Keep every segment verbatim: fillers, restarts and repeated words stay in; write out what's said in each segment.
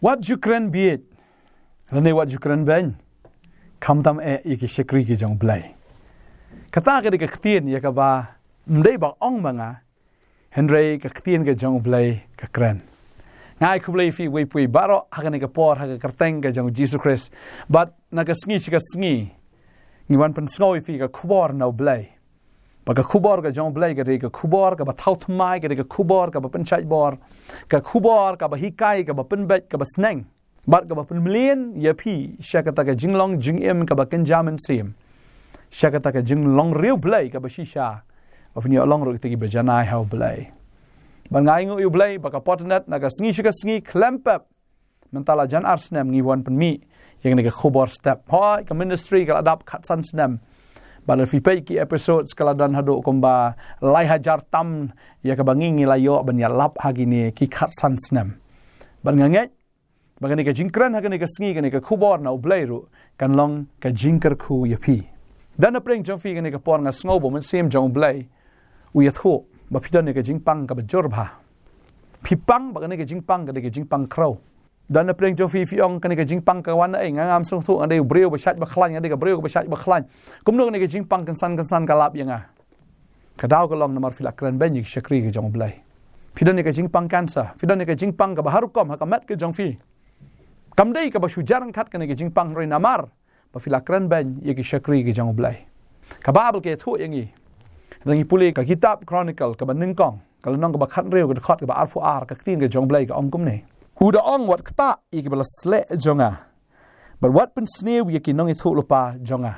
Wat ju kren bieit, lane wat ju kren beiñ, khamtam eh ïa ki shakri ki jong U Blei. Kata ka dei ka ktien ïa kaba ym dei ba ong ma nga, hynrei ka ktien ka jong U Blei ka kren. Nga ai khublei ïa phi uwei pa uwei baroh ha kane ka por, ha ka kyrteng ka jong U Jisu Khrist. Bad na ka sngi sha ka sngi ngi wan pynsngew ïa phi ka khubor na U Blei. Bad ka khubor ka jong U Blei ka dei ka khubor kaba thaw thymmai, ka dei ka khubor kaba pynshait bor, ka khubor kaba hikai, kaba pynbeit, kaba sneng, bad kaba pynmlien ïa phi sha kata ka jinglong jingim kaba kynja mynsiem, sha kata ka jinglong riewblei kaba shisha, ba phin ïoh long ruh kita kiba janai ha U Blei. Bad nga ainguh ïa U Blei ba ka por tynat, na ka sngi sha ka sngi, khlem pep mynta la jan ar snem ngi wan pynmih ïa kane ka khubor step. Hooid, ka ministry ka la dap khatsan snem. Bad lada phi peit ki episodes, ka la don haduh kumba lai hajar tam ïa kaba ngi, ngi la ïoh ban ïalap ha kine ki khatsan snem. Bad nga ngeit ba kane ka jingkren ha kane ka sngi, kane ka khubor na U Blei ruh kan long ka jingkyrkhu ïa phi. Da na pdeng jong phi kane ka por, nga sngew ba U Mynsiem jong U Blei u ïathuh ba phi don ïa ka jingpang kaba jur bha. Phi pang ba kane ka jingpang ka dei ka jingpang khrew. Da na pdeng jong phi, phi ong, kane ka jingpang ka wan na ei? Nga, ngam sngewthuh, nga dei u briew ba shait ba khlaiñ, nga dei ka briew kaba shait ba khlaiñ. Kumno kane ka jingpang kynsan kynsan ka lap ïa nga? Ka daw ka long namar phi la kren beiñ ïa ki shakri ki jong U Blei. Phi don ïa ka jingpang cancer, phi don ïa ka jingpang kaba har rukom ha ka met ka jong phi. Kam dei kaba shu jar ryngkat kane ka jingpang, hynrei namar ba phi la kren beiñ ïa ki shakri ki jong U Blei. Ka Baibl ka ïathuh ïa ngi, lada ngi pule ka kitab Chronicle kaba nyngkong, ka lynnong kaba khathynriew, ka dkhot kaba arphew ar, ka ktien ka jong U Blei ka ong kumne: U da ong, wat ktah ïa kiba la sleh jong nga, bad wat pynsniew ïa ki nongïathuhlypa jong nga.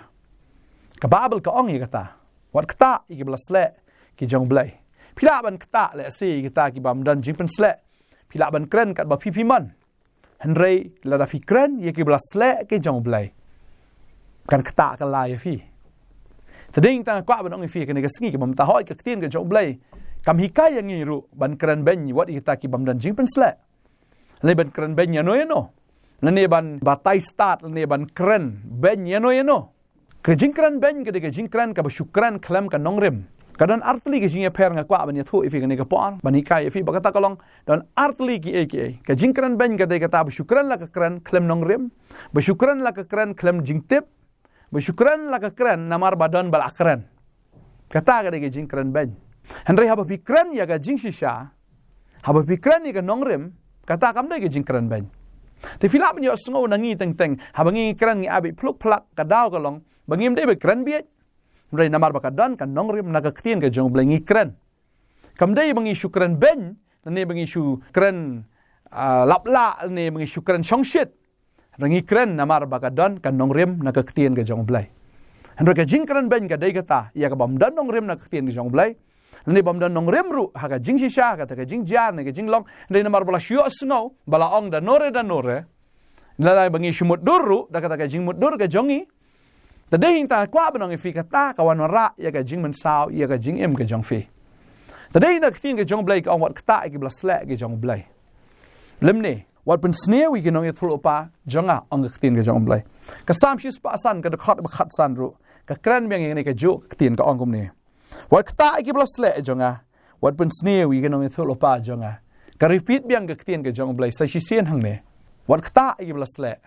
Ka Baibl ka ong ïa kata, wat ktah ïa kiba la sleh ki jong U Blei. Phi lah ban ktah lehse ïa kita kibym don jingpynsleh. Phi lah ban kren katba phi phi mon. Hynrei lada phi kren ïa kiba la sleh ki jong U Blei, kan ktah ka la ïa phi. Te dei tang nga kwah ban ong ïa phi kane ka sngi kaba mynta, hooid, ka ktien ka jong U Blei kam hikai ïa ngi ruh ban kren beiñ wat ïa kita kibym don jingpynsleh, lane ban kren beiñ ïano ïano, lane ban batai stad, lane ban kren beiñ ïano ïano. Ka jingkren beiñ ka dei ka jingkren kaba shu kren khlem ka nongrim. Ka don artylli ka jingïapher, nga kwah ban ïathuh ïa phi kane ka por, ban hikai ïa phi ba kata ka long, don artylli kiei kiei. Ka jingkren beiñ ka dei kata ba shu kren la ka kren khlem nongrim, ba shu kren la ka kren khlem jingtip, ba shu kren la ka kren namar ba don ba la kren. Kata ka dei ka jingkren beiñ. Hynrei haba phi kren ïa ka jingshisha, haba phi kren ïa ka nongrim, kata kam dei ka jingkren beiñ. Te phi lah ban ïohsngew na ngi teng teng, haba ngi kren ngi ap ïa phluk phlak, ka daw ka long ba ngim dei ba kren bieit. Hynrei namar ba ka don ka nongrim na ka ktien ka jong U Blei ngi kren. Kam dei ba ngi shu kren beiñ, lane ba ngi shu kren, ah, lap lah, lane ba ngi shu kren shongshit. Hynrei ngi kren namar ba ka don ka nongrim na ka ktien ka jong U Blei. Hynrei ka jingkren beiñ ka dei kata, ïa kabym don nongrim na ka ktien ka jong U Blei. Lane bym don nongrim ruh ha ka jingshisha, ha kata ka jingjia, ne ka jinglong. Hynrei namar ba la shu ïohsngew ba la ong da nore da nore, lada ba ngi shu mutdur ruh da kata ka jingmutdur ka jong ngi, te dei hangta nga kwah ban ong ïa phi, kata ka wan wanrah ïa ka jingmynsaw ïa ka jingim ka jong phi. Te dei hangta ka ktien ka jong U Blei ka ong, wat ktah ïa kiba la sleh ki jong U Blei. Lymne, wat pynsniew ïa ki nongïathuhlypa jong nga, ong ka ktien ka jong U Blei. Ka Salm shispah san, ka dkhot ba khatsan ruh ka kren biang ïa kane kajuh ka ktien, ka ong kumne: Wat ktah ïa kiba la sleh jong nga, wat pynsniew ïa ki nongïathuhlypa jong nga. Ka repeat biang ka ktien ka jong U Blei sa shisien hangne: Wat ktah ïa kiba la sleh.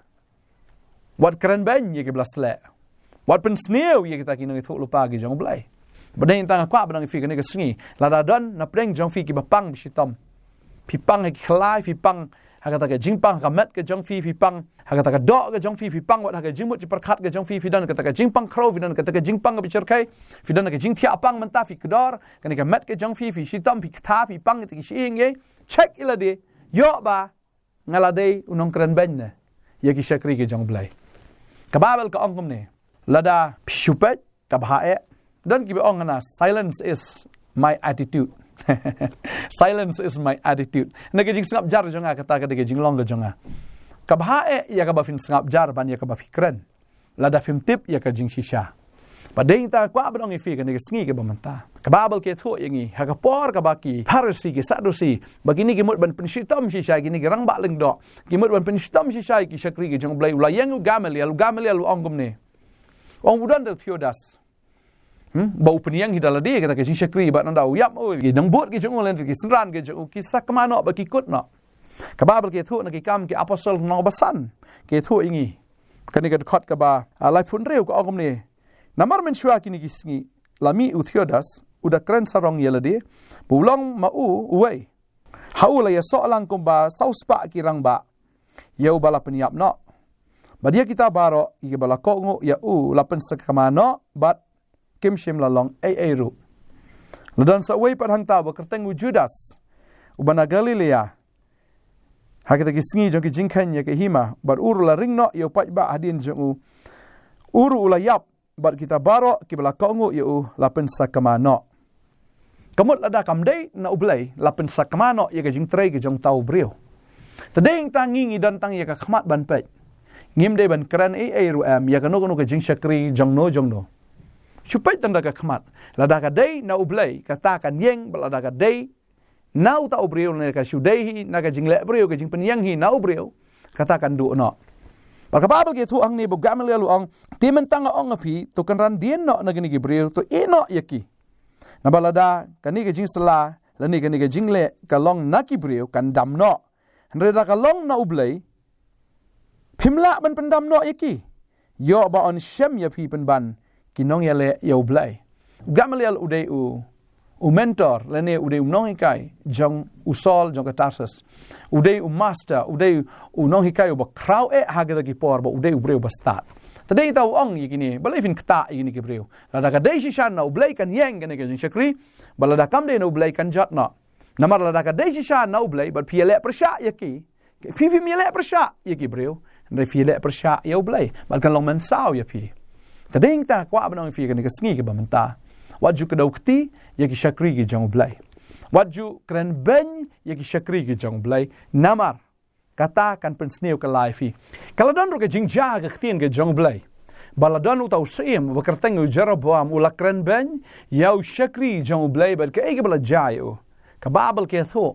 Wat kren beiñ ïa kiba la sleh. Wat pynsniew ïa kita ki nongïathuhlypa ki jong U Blei. Bad dei hangta nga kwah ban ong ïa phi kane ka sngi, lada don na pdeng jong phi kiba pang ba shitom, phi pang ha ki khlai, phi pang ha kata ka jingpang ha ka met ka jong phi, phi pang ha kata ka doh ka jong phi, phi pang wat ha ka jingmut jingpyrkhat ka jong phi, phi don kata ka jingpang khrew, phi don kata ka jingpang kaba shyrkhei, phi don ka jingthiah pang mynta, phi kdor, kane ka met ka jong phi, phi shitom, phi ktah, phi pang kita ki shyieng ei, check ïa lade, ïoh ba nga la dei u nongkren beiñ ne ïa ki shakri ki jong U Blei. Ka Baibl ka ong kumne: Lada phi shu peit, ka bha eh. Don kiba ong hana, "Silence is my attitude." Silence is my attitude. Na ka jingsngap jar jong nga, kata ka dei ka jinglong ka jong nga. Ka bha eh ïa kaba phin sngap jar ban ïa kaba phi kren, lada phim tip ïa ka jingshisha. Bad dei hangta nga kwah ban ong ïa phi kane ka sngi kaba mynta, ka Baibl ka ïathuh ïa ngi ha ka por kaba ki Pharisi, ki Sadusi, ba kine ki mut ban pynshitom shisha ïa kine ki rangbah lyngdoh, ki mut ban pynshitom shisha ïa ki shakri ki jong U Blei, u la ïeng u Gamaliel, u Gamaliel u ong kumne. U ong, u don da u Theudas. Hmm? Ba u pynïeng hi da lade kata ka jingshakri, bad nangta u ïap, oh, ki nongbud ki jong u lane ki synran ki jong u ki sa kma noh bad ki kut noh. Ka Baibl ka ïathuh na Ki Kam ki Apostol lynnong ba san, ka ïathuh ïa ngi, kane ka dkhot kaba, ah, laiphew hynriew, ka ong kumne: Namar mynshuwa kine ki sngi la mih u Theodas, u da kren sarong ïa lade ba u long ma u uwei. Ha u la ïasoh lang kumba saw spah ki rangbah ïa uba la pynïap noh. Bad ïa kita baroh kiba la kohnguh ïa u la pynsakma noh, bad kim shym la long ei ei ruh. La don sa uwei pat hangta uba kyrteng u Judas, uba na Galilea. Ha kita ki sngi jong ki jingkheiñ ïa ka hima, bad u ruh la ring noh ïa u paidbah hadien jong u. U ruh u la ïap, bad kita baroh kiba la kohnguh ïa u la pynsakma noh. Ka mut lada kam dei na U Blei, la pynsakma noh ïa ka jingtrei ka jong uta u briew. Te dei ngi, ta ngi, ngi don tang ïa ka khmat ban peit. Ngim dei ban kren ei ei ruh em ïa kano kano ka jingshakri jong no jong no. Shu peit tang da ka khmat. Lada ka dei na U Blei, kata kan ïeng, bad lada ka dei na uta u briew, ne ka shu dei hi na ka jingleh briew, ka jingpynïeng hi na u briew, kata kan duh noh. Bad ka Baibl ka ïathuh hangne ba u Gamaliel u ong: Te mynta nga ong ha phi, to kynran dien noh na kine ki briew, to ïeh noh ïa ki. Naba lada kane ka jingsylla lane kane ka jingleh ka long na ki briew, kan dam noh. Hynrei lada ka long na U Blei, phim lah ban pyndam noh ïa ki. Ïoh ba yn shem ïa phi pynban ki nongïaleh ïa U Blei. U Gamaliel u dei u, u mentor, lane u dei u nonghikai jong u Saul jong ka Tarsus. U dei u master, u dei u nonghikai uba khraw eh ha kita ki por, ba u dei u briew ba stad. Te dei ta u ong ïa kine, balei phin ktah ïa kine ki briew? Lada ka dei shisha na U Blei kan ïeng kane ka jingshakri, bad lada kam dei na U Blei kan jot noh. Namar lada ka dei shisha na U Blei, bad phi ïaleh pyrshah ïa ki, phi, phim ïaleh pyrshah ïa ki briew, hynrei phi ïaleh pyrshah ïa U Blei, bad kan long mynsaw ïa phi. Te dei ngi ta kwah ban ong ïa phi kane ka sngi kaba mynta: Wat ju kdew kti ïa ki shakri ki jong U Blei. Wat ju kren beiñ ïa ki shakri ki jong U Blei. Namar kata kan pynsniew kylla ïa phi. Ka la don ruh ka jingjia ha ka ktien ka jong U Blei, ba la don uta u syiem uba kyrteng u Jeroboam u la kren beiñ ïa u shakri jong U Blei, bad kaei kaba la jia ïa u? Ka Baibl ka ïathuh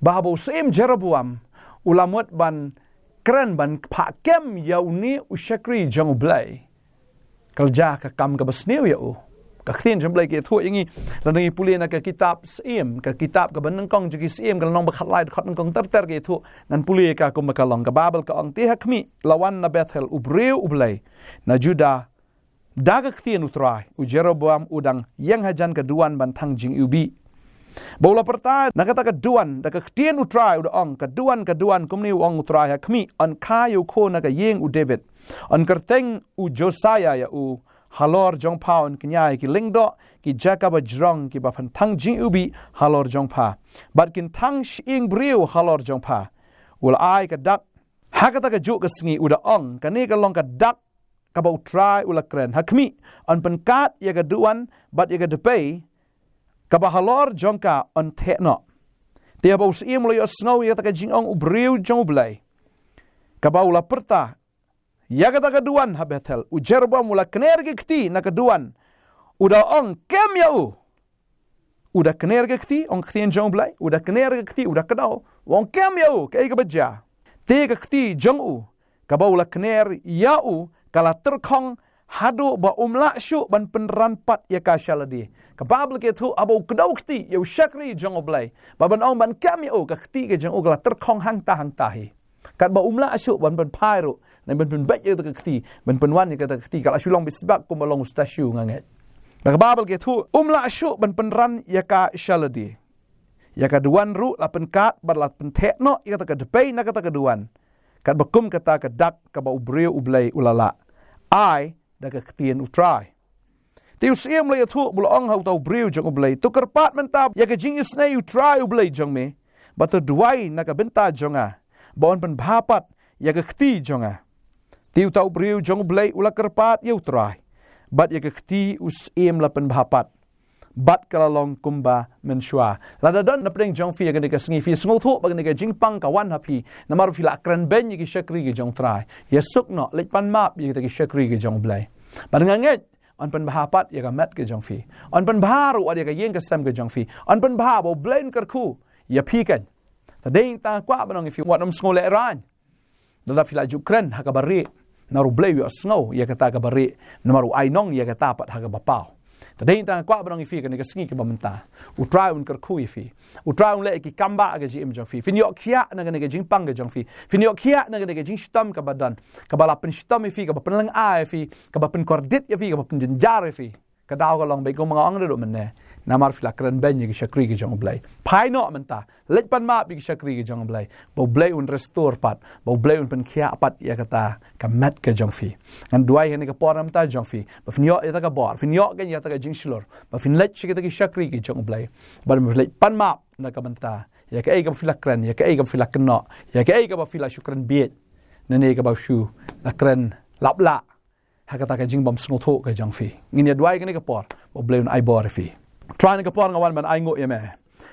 ba haba u syiem Jeroboam u la mut ban kren ban phah kem ïa une u shakri jong U Blei, ka la jia ka kam kaba sniew ïa u. Ka ktien jong U Blei ka ïathuh ïa ngi, lada ngi pule na ka kitab Syiem, ka kitab kaba nyngkong jong ki Syiem, ka lynnong ba khatlai, dkhot nyngkong ter ter ka ïathuh, ngan pule ïa ka kumba ka long. Ka Baibl ka ong: Te ha khmih, la wan na Bethel u briew U Blei na Judah, da ka ktien U Trai, u Jeroboam u dang ïeng hajan ka duwan ban thang jingiwbih. Bad u la pyrta na kata ka duwan da ka ktien U Trai, u da ong: Ka duwan, ka duwan, kumne u ong U Trai: Ha khmih, yn kha ïa u khun na ka ïing u David. Yn kyrteng u Josaïa ïa u. Halor jong pha yn kñia ïa ki lyngdoh, ki jaka bajrong kiba pynthang jingiwbih halor jong pha, bad kin thang shyieng briew halor jong pha. U la ai ka dak ha kata kajuh ka sngi, u da ong: Kane ka long ka dak kaba U Trai u la kren: Ha khmih, yn pynkad ïa ka duwan bad ïa ka dpei kaba halor jong ka, yn theh noh. Te haba u syiem u la ïohsngew ïa kata ka jingong u briew jong U Blei, kaba u la pyrta ïa kata ka duwan ha Bethel, u Jeroboam u la kner ka kti na ka duwan, u da ong: Kem ïa u. U da kner ka kti, ong ka ktien jong U Blei, u da kner ka kti, u da kdew, u ong: Kem ïa u. Kaei kaba jia? Te ka kti jong u kaba u la kner ïa u ka la tyrkhong haduh ba um lah shuh ban pynran pat ïa ka sha lade. Ka Baibl ka ïathuh, haba u kdew kti ïa u shakri jong U Blei, ba ban ong ban kem ïa u, ka kti ka jong u ka la tyrkhong hangta hangta hi. Katba um lah shuh ban pynphai ruh, ne ban pynbeit ïa ka kti, ban pynwan ïa ka kti, ka la shu long bit sbak kumba long u statue, nga ngeit. Bad ka Baibl ka ïathuh, um lah shuh ban pynran ïa ka sha lade. Ïa ka duwan ruh la pynkad bad la pyntheh noh ïa kata ka dpei na kata ka duwan, katba kum kata ka dak kaba u briew U Blei u la lah ai da ka ktien U Trai. Te u syiem u la ïathuh bad u la ong ha uta u briew jong U Blei: To kyrpad mynta ïa ka jingisynei U Trai U Blei jong me, bad to duwai na ka bynta jong nga, ba un pynbha pat ïa ka kti jong nga. Te uta u briew jong U Blei u la kyrpad ïa U Trai, bad ïa ka kti u syiem la pynbha pat, bad ka la long kumba mynshuwa. Lada don na pdeng jong phi ïa kane ka sngi, phi sngewthuh ba kane ka jingpang ka wan ha phi namar phi la kren beiñ ïa ki shakri ki jong U Trai, ïasuk noh, leit pan map ïa kita ki shakri ki jong U Blei. Bad nga ngeit yn pynbha pat ïa ka met ka jong phi. Yn pynbha ruh wat ïa ka ïing ka sem ka jong phi. Yn pynbha ba U Blei un kyrkhu ïa phi keiñ. Te dei tang kwah ban ong ïa phi, wat nym sngew lehraiñ lada phi la ju kren ha kaba rieh, namar U Blei u ïohsngew ïa kata kaba rieh, namar u ai nong ïa kata pat ha kaba paw. Te dei tang kwah ban ong ïa phi kane ka sngi kaba mynta, U Trai un kyrkhu ïa phi. U Trai un leh ïa ki kam ba ha ka jingim jong phi. Phin ïoh khiah na kane ka jingpang ka jong phi. Phin ïoh khiah na kane ka jingshitom kaba don, kaba la pynshitom ïa phi, kaba pynlyngngoh ïa phi, kaba pynkordit ïa phi, kaba pynjynjar ïa phi. Ka daw ka long beit kumba nga ong naduh mynne, namar phi la kren beiñ ïa ki shakri ki jong U Blei. Phai noh mynta, leit pan map ïa ki shakri ki jong U Blei, ba U Blei un restore pat, ba U Blei un pynkhiah pat ïa kata ka met ka jong phi. Ngan duwai ha kane ka por namar jong phi, ba phin ïoh ïa kata ka bor, phin ïoh ïa kata ka jingshlur, ba phin leit sha kita ki shakri ki jong U Blei, ba phin leit pan map na ka bynta ïa kaei kaba phi la kren, ïa kaei kaba phi la kynnoh, ïa kaei kaba phi la shu kren bieit, ne ïa kaba shu la kren lap lah ha kata ka jingbym sngewthuh ka jong phi. Ngin ïa duwai kane ka por, ba U Blei un ai bor ïa phi. Trai, kane ka por nga wan ban ainguh ïa me,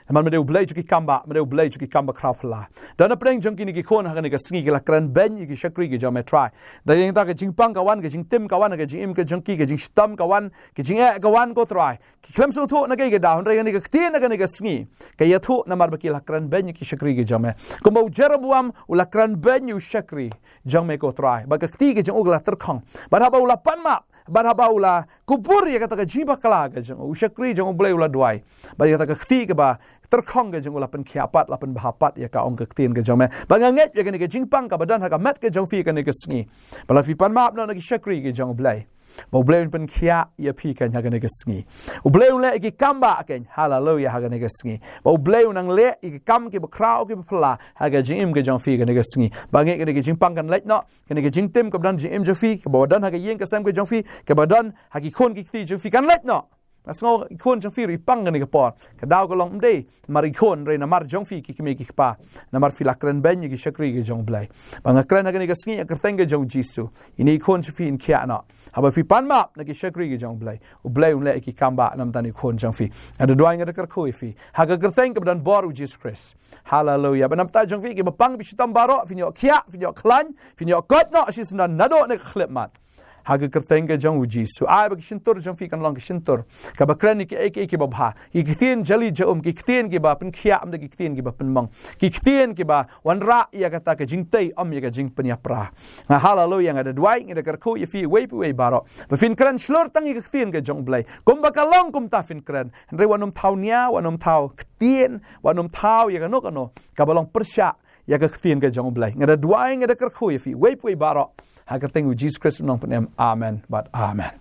namar me dei U Blei jong ki kam ba, me dei U Blei jong ki kam ba khraw phylla. Da na pdeng jong kine ki khun ha kane ka sngi ki la kren beiñ ïa ki shakri ki jong me, Trai. Da ïa kata ka jingpang ka wan, ka jingtim ka wan, ka jingim ka jong ki, ka jingshitom ka wan, ka jingeh ka wan, ko Trai. Ki khlem sngewthuh na kaei ka daw, hynrei kane ka ktien ha kane ka sngi ka ïathuh namar ba ki la kren beiñ ïa ki shakri ki jong me. Kumba u Jeroboam u la kren beiñ ïa u shakri jong me, ko Trai, bad ka kti ka jong u ka la tyrkhong. Bad haba u la pan map, bad haba u la kubur ïa kata ka jingbakla ka jong u, u shakri jong U Blei u la duwai, bad ïa kata ka kti kaba tyrkhong ka jong u la pynkhiah pat, la pynbha pat ïa ka, ong ka ktien ka jong me. Bad nga ngeit ïa kane ka jingpang kaba don ha ka met ka jong phi kane ka sngi, ba lada phi pan map noh na ki shakri ki jong U Blei, ba U Blei un pynkhiah ïa phi kane ha kane ka sngi. U Blei un leh ïa ki kam ba kane, haleluya, ha kane ka sngi. Ba U Blei un nang leh ïa ki kam kiba khraw kiba phylla ha ka jingim ka jong phi kane ka sngi. Ba ngeit kane ka jingpang kan leit noh, kane ka jingtim kaba don ha ka jingim jong phi, kaba don ha ka ïing ka sem ka jong phi, kaba don ha ki khun ki kti jong phi kan leit noh. Nga sngew ki khun jong phi ruh i pang kane ka por. Ka daw ka long ym dei namar ki khun, hynrei namar jong phi ki kmie ki kpa, namar phi la kren beiñ ïa ki shakri ki jong U Blei. Ba nga kren ha kane ka sngi ha ka kyrteng ka jong U Jisu, ïa kine ki khun jong phi yn khiah noh. Haba phi pan map na ki shakri ki jong U Blei, U Blei un leh ïa ki kam ba namar kine ki khun jong phi. Nga da duwai, nga da kyrkhu ïa phi ha ka kyrteng kaba don bor U Jisu Khrist. Haleluya. Bad namar jong phi kiba pang, ba shitom baroh, phin ïoh khiah, phin ïoh khlaiñ, phin ïoh koit noh shisyndon naduh ne ka khyllipmat. Ha ka kyrteng ka jong U Jisu, ai ba ki shyntur jong phi kan long ki shyntur kaba kren ïa kiei kiei kiba bha, ki ktien jali jaum, ki ktien kiba pynkhiah, ym dei ki ktien kiba pynmong, ki ktien kiba wanrah ïa kata ka jingtei, ym ïa ka jingpynïapra. Nga, haleluya, nga da duwai, nga da kyrkhu ïa phi iwei pa iwei baroh, ba phin kren shlur tang ïa ka ktien ka jong U Blei. Kumba ka long kumta phin kren, hynrei wat nym thaw nia, wat nym thaw ktien, wat nym thaw ïa kano kano kaba long pyrshah ïa ka ktien ka jong U Blei. Nga da duwai, nga da kyrkhu ïa phi iwei pa iwei baroh ha ka kyrteng U Jisu Khrist U Nongpynim. Amen bad amen.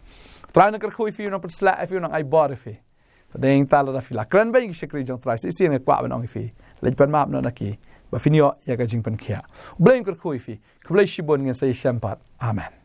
Trai un kyrkhu ïa phi, U Nongpynshlur ïa phi, U Nang ai bor ïa phi. Te dei tang lada phi la kren beiñ ïa ki shakri jong Trai, shisien nga kwah ban ong ïa phi, leit pan map noh na ki, ba phin ïoh ïa ka jingpynkhiah. U Blei un kyrkhu ïa phi. Khublei shibun, ngin sa ïashem pat. Amen.